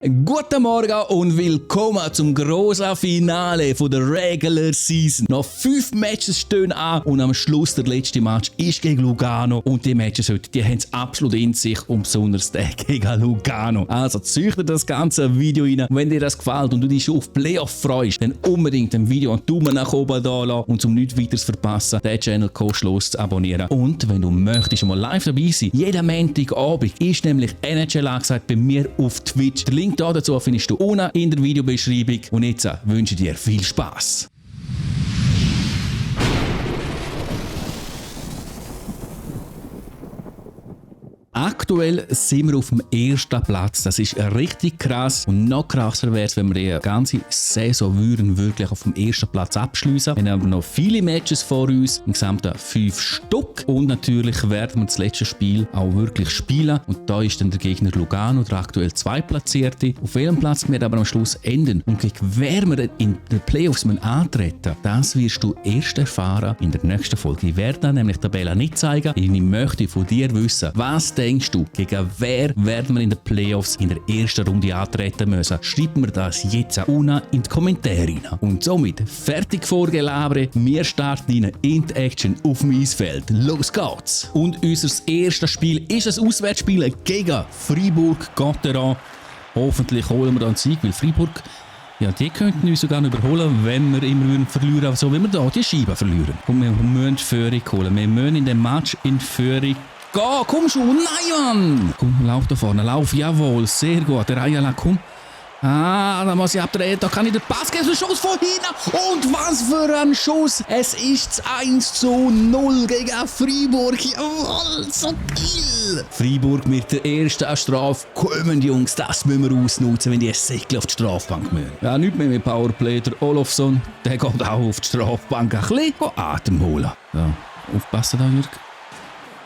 Guten Morgen und willkommen zum grossen Finale der Regular Season. Noch 5 Matches stehen an und am Schluss der letzte Match ist gegen Lugano. Und die Matches heute, die haben es absolut in sich und besonders der gegen Lugano. Also züchtet das ganze Video rein. Wenn dir das gefällt und du dich schon auf Playoff freust, dann unbedingt dem Video einen Daumen nach oben da lassen und um nichts weiteres verpassen, den Channel kostenlos zu abonnieren. Und wenn du möchtest mal live dabei sein, jeden Montagabend ist nämlich NHL angesagt bei mir auf Twitch. Der Link dazu findest du unten in der Videobeschreibung. Und jetzt wünsche ich dir viel Spaß. Aktuell sind wir auf dem ersten Platz. Das ist richtig krass. Und noch krasser wäre es, wenn wir die ganze Saison wirklich auf dem ersten Platz abschließen. Wir haben aber noch viele Matches vor uns. Insgesamt 5 Stück. Und natürlich werden wir das letzte Spiel auch wirklich spielen. Und da ist dann der Gegner Lugano, der aktuell 2 Platzierte. Auf welchem Platz wir aber am Schluss enden und gegen wer wir in den Playoffs antreten, das wirst du erst erfahren in der nächsten Folge. Ich werde dann nämlich die Tabelle nicht zeigen. Ich möchte von dir wissen, was denkst du, gegen wer werden wir in den Playoffs in der ersten Runde antreten müssen? Schreib mir das jetzt unten in die Kommentare rein. Und somit fertig vorgelabert, wir starten rein in die Action auf dem Eisfeld. Los geht's! Und unser erstes Spiel ist ein Auswärtsspiel gegen Fribourg-Gotteron. Hoffentlich holen wir da einen Sieg, weil Fribourg, ja, die könnten uns sogar überholen, wenn wir immer verlieren, so wie wir hier die Scheibe verlieren. Und wir müssen Führung holen. Wir müssen in dem Match in Führung geh, komm schon, nein Mann! Komm, lauf da vorne, lauf, jawohl, sehr gut, der Ayala, komm. Ah, da muss ich abdrehen, da kann ich den Pass geben, so ein Schuss von hinten. Und was für ein Schuss! Es ist 1:0 gegen Fribourg, jawohl, so geil! Fribourg mit der ersten Strafe, kommen Jungs, das müssen wir ausnutzen, wenn die Säckle auf die Strafbank müssen. Ja, nicht mehr mit Powerplay, der Olofsson, der geht auch auf die Strafbank, ein bisschen Atem holen. Ja, aufpassen da, Jürg.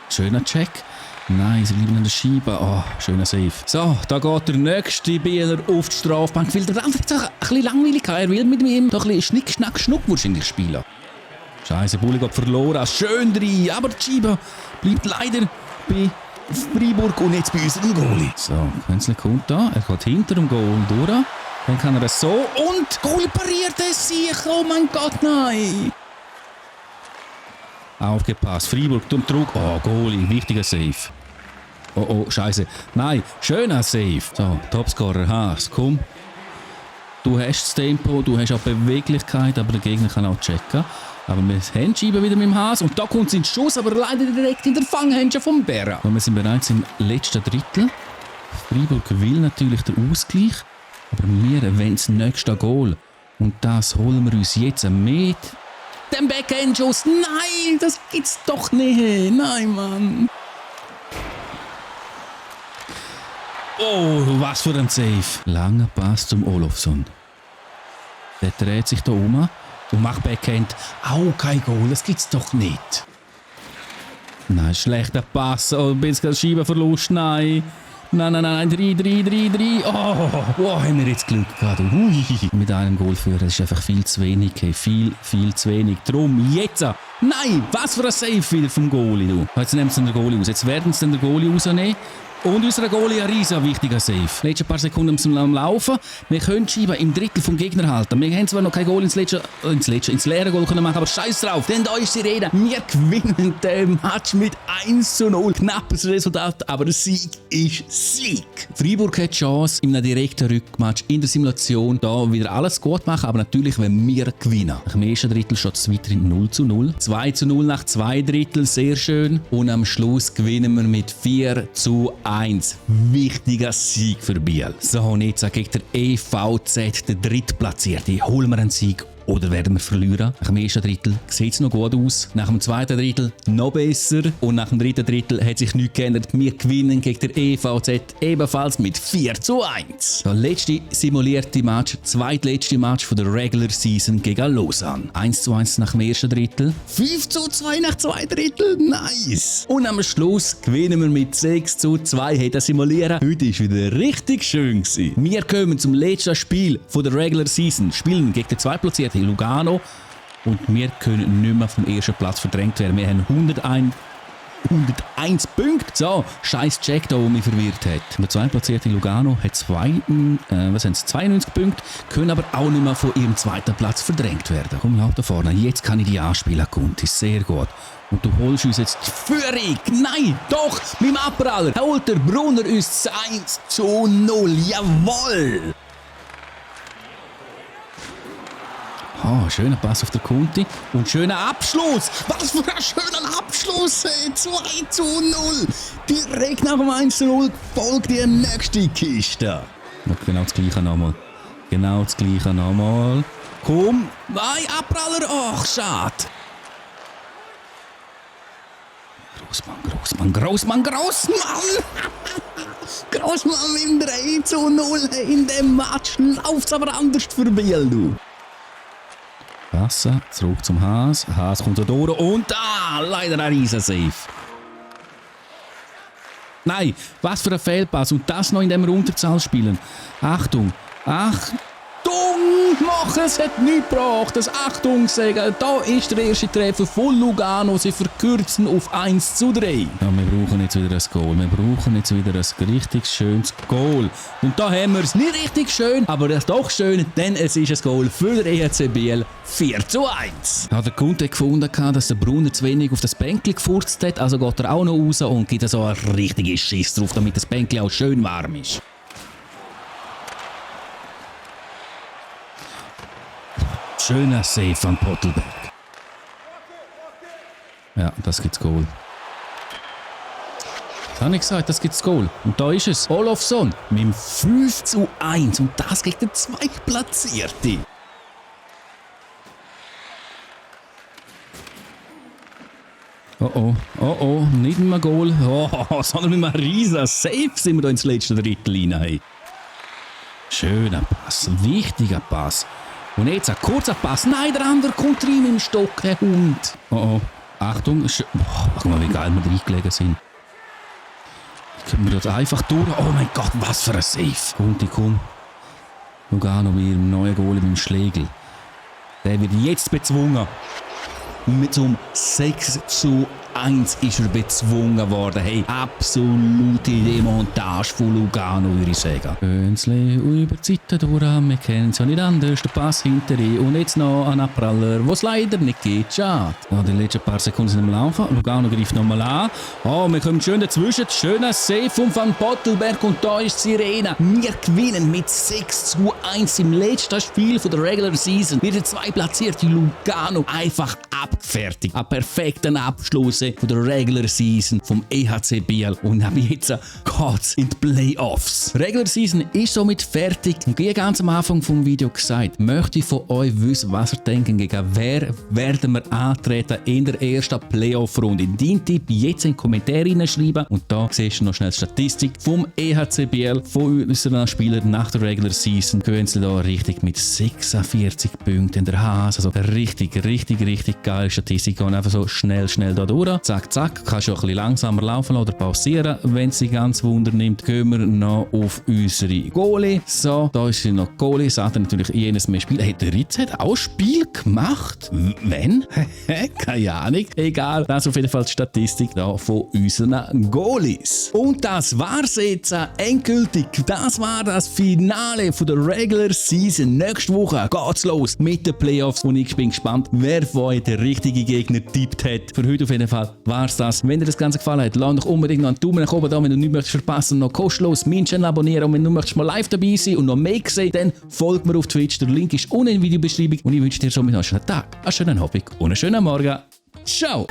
Schöner Check. Nein, sie bleiben an der Scheibe. Oh, schöner Save. So, da geht der nächste Bieler auf die Strafbank. Weil der andere jetzt auch ein bisschen langweilig. Er will mit ihm doch ein bisschen Schnick, Schnack, Schnuck wahrscheinlich spielen. Scheiße, Bulli geht verloren. Schön drin. Aber die Scheibe bleibt leider bei Fribourg und jetzt bei unserem Goalie. So, Künzle kommt da. Er geht hinter dem Goal durch. Dann kann er das so. Und Goalie pariert es sich. Oh mein Gott, nein. Aufgepasst, Fribourg, Druck. Oh, Goalie, wichtiger Save. Oh, scheiße. Nein, schöner Save. So, Topscorer Haas, komm. Du hast das Tempo, du hast auch Beweglichkeit, aber der Gegner kann auch checken. Aber wir haben Scheiben wieder mit dem Haas und da kommt es ins Schuss, aber leider direkt in der Fanghändchen vom Berra. Und wir sind bereits im letzten Drittel. Fribourg will natürlich den Ausgleich, aber wir wollen das nächste Goal. Und das holen wir uns jetzt mit dem Backhand-Schuss. Nein, das gibt's doch nicht. Nein, Mann. Oh, was für ein Save. Langer Pass zum Olofsson. Der dreht sich da um und macht Backhand. Au, kein Goal, das gibt's doch nicht. Nein, schlechter Pass. Oh, ein bisschen Scheibenverlust. Nein. Nein, 3. Oh, haben wir jetzt Glück gehabt. Ui. Mit einem Goal führen, das ist einfach viel zu wenig. Hey. Viel zu wenig. Drum, jetzt. Nein, was für ein Save wieder vom Goalie. Du. Jetzt nehmen sie den Goalie aus. Jetzt werden sie den Goalie rausnehmen. Und unser Goalie ein riesen wichtiger Save. Letzte paar Sekunden am Laufen. Wir können Scheiben im Drittel vom Gegner halten. Wir haben zwar noch kein Goal ins leere Goal können machen, aber scheiß drauf. Denn da ist die Rede. Wir gewinnen den Match mit 1:0. Knappes Resultat, aber der Sieg ist Sieg. Fribourg hat die Chance, in einem direkten Rückmatch in der Simulation da wieder alles gut machen, aber natürlich, wenn wir gewinnen. Nach dem ersten Drittel steht es weiterhin 0:0. 2:0 nach 2 Drittel, sehr schön. Und am Schluss gewinnen wir mit 4:1. Wichtiger Sieg für Biel. So, und jetzt gegen der EVZ, der Drittplatzierte. Holen wir einen Sieg oder werden wir verlieren? Nach dem ersten Drittel sieht es noch gut aus. Nach dem zweiten Drittel noch besser. Und nach dem dritten Drittel hat sich nichts geändert. Wir gewinnen gegen der EVZ ebenfalls mit 4:1. Der letzte simulierte Match, zweitletzte Match von der Regular Season gegen Lausanne. 1:1 nach dem ersten Drittel. 5:2 nach 2 Drittel. Nice! Und am Schluss gewinnen wir mit 6:2. Hey, das Simulieren heute war wieder richtig schön gewesen. Wir kommen zum letzten Spiel von der Regular Season. Spielen gegen den Zweitplatzierten Lugano und wir können nicht mehr vom ersten Platz verdrängt werden. Wir haben 101 101 Punkte. So, scheiß Check da, der mich verwirrt hat. Der zweitplatzierte Lugano hat 92 Punkte, können aber auch nicht mehr von ihrem zweiten Platz verdrängt werden. Komm, lauf da vorne. Jetzt kann ich die anspielen, Kunti. Sehr gut. Und du holst uns jetzt die Führung. Nein, doch, mit dem Abpraller holt der Brunner uns 1:0. Jawohl! Oh, schöner Pass auf der Kunti und schöner Abschluss. Was für ein schöner Abschluss. 2:0. Direkt nach dem 1:0 folgt die nächste Kiste. Und genau das gleiche nochmal. Genau das gleiche nochmal. Komm. Nein, Abpraller. Ach, schade. Grossmann. Grossmann im 3:0 in dem Match. Läuft's aber anders für Biel, du. Passen, zurück zum Haas. Haas kommt da durch und leider ein riesen Safe. Nein, was für ein Fehlpass und das noch in dem Unterzahl spielen. Achtung. Machen, es hat nichts gebracht. Das Achtung sagen, da ist der erste Treffer von Lugano. Sie verkürzen auf 1:3. Ja, wir brauchen jetzt wieder ein Goal. Wir brauchen jetzt wieder ein richtig schönes Goal. Und da haben wir es nicht richtig schön, aber das doch schön, denn es ist ein Goal für den EHC Biel. 4:1. Ja, der Kunde hat gefunden, dass der Brunner zu wenig auf das Bänkli gefurzt hat, also geht er auch noch raus und gibt so einen richtigen Schiss drauf, damit das Bänkli auch schön warm ist. Schöner Save von Pottelberg. Ja, das gibt's Goal. Das habe ich gesagt, das gibt's Goal. Und da ist es. Olofsson mit dem 5:1. Und das gegen den Zweitplatzierte. Oh, nicht mehr Goal. Sondern mit einem riesen Save sind wir da ins letzte Drittel hinein. Schöner Pass, wichtiger Pass. Und jetzt ein kurzer Pass. Nein, der andere kommt rein mit dem Stock, der Hund. Oh. Achtung. Guck mal, wie geil wir reingelegen sind. Jetzt können wir das einfach durch. Oh mein Gott, was für ein Save. Komm. Lugano mit ihrem neuen Goal mit dem Schlegel. Der wird jetzt bezwungen. Mit so einem 6:1 ist er bezwungen worden. Hey, absolute Demontage von Lugano, würde ich sagen. Künzli über die Seite durch, wir kennen es ja nicht anders. Der Pass hinter ihm und jetzt noch ein Abpraller, was es leider nicht geht. Schade. Ja, die letzten paar Sekunden sind am Laufen. Lugano greift nochmal an. Oh, wir kommen schön dazwischen. Schöner Save von Van Pottelberg und da ist Sirena. Wir gewinnen mit 6:1 im letzten Spiel von der Regular Season. Wird der zweitplatzierte Lugano einfach abgefertigt. Ein perfekter Abschluss von der Regular Season vom EHC Biel und ab jetzt geht's in die Playoffs. Die Regular Season ist somit fertig und wie ganz am Anfang vom Video gesagt, möchte ich von euch wissen, was ihr denkt, gegen wer werden wir antreten in der ersten Playoff-Runde. Dein Tipp jetzt in die Kommentare hineinschreiben und da siehst du noch schnell die Statistik vom EHC Biel, von unseren Spielern nach der Regular Season. Gehen sie da richtig mit 46 Punkten in der Haas, also richtig geile Statistik und einfach so schnell da durch. Zack, kannst du auch ein bisschen langsamer laufen oder pausieren, wenn es dich ganz Wunder nimmt. Gehen wir noch auf unsere Goalie. So, da ist sie noch Goalie. Sagt natürlich jenes mehr Spiel. Hey, der Ritz hat auch Spiel gemacht. Wenn? Keine Ahnung. Egal, das ist auf jeden Fall die Statistik da von unseren Goalies. Und das war's jetzt endgültig. Das war das Finale von der Regular Season. Nächste Woche geht's los mit den Playoffs und ich bin gespannt, wer von euch der richtige Gegner tippt hat. Für heute auf jeden Fall war's das. Wenn dir das Ganze gefallen hat, lass doch unbedingt noch einen Daumen nach oben da, wenn du nichts möchtest verpassen, noch kostenlos meinen Channel abonnieren und wenn du möchtest mal live dabei sein und noch mehr sehen, dann folg mir auf Twitch. Der Link ist unten in der Videobeschreibung und ich wünsche dir somit noch einen schönen Tag, einen schönen Abend und einen schönen Morgen. Ciao!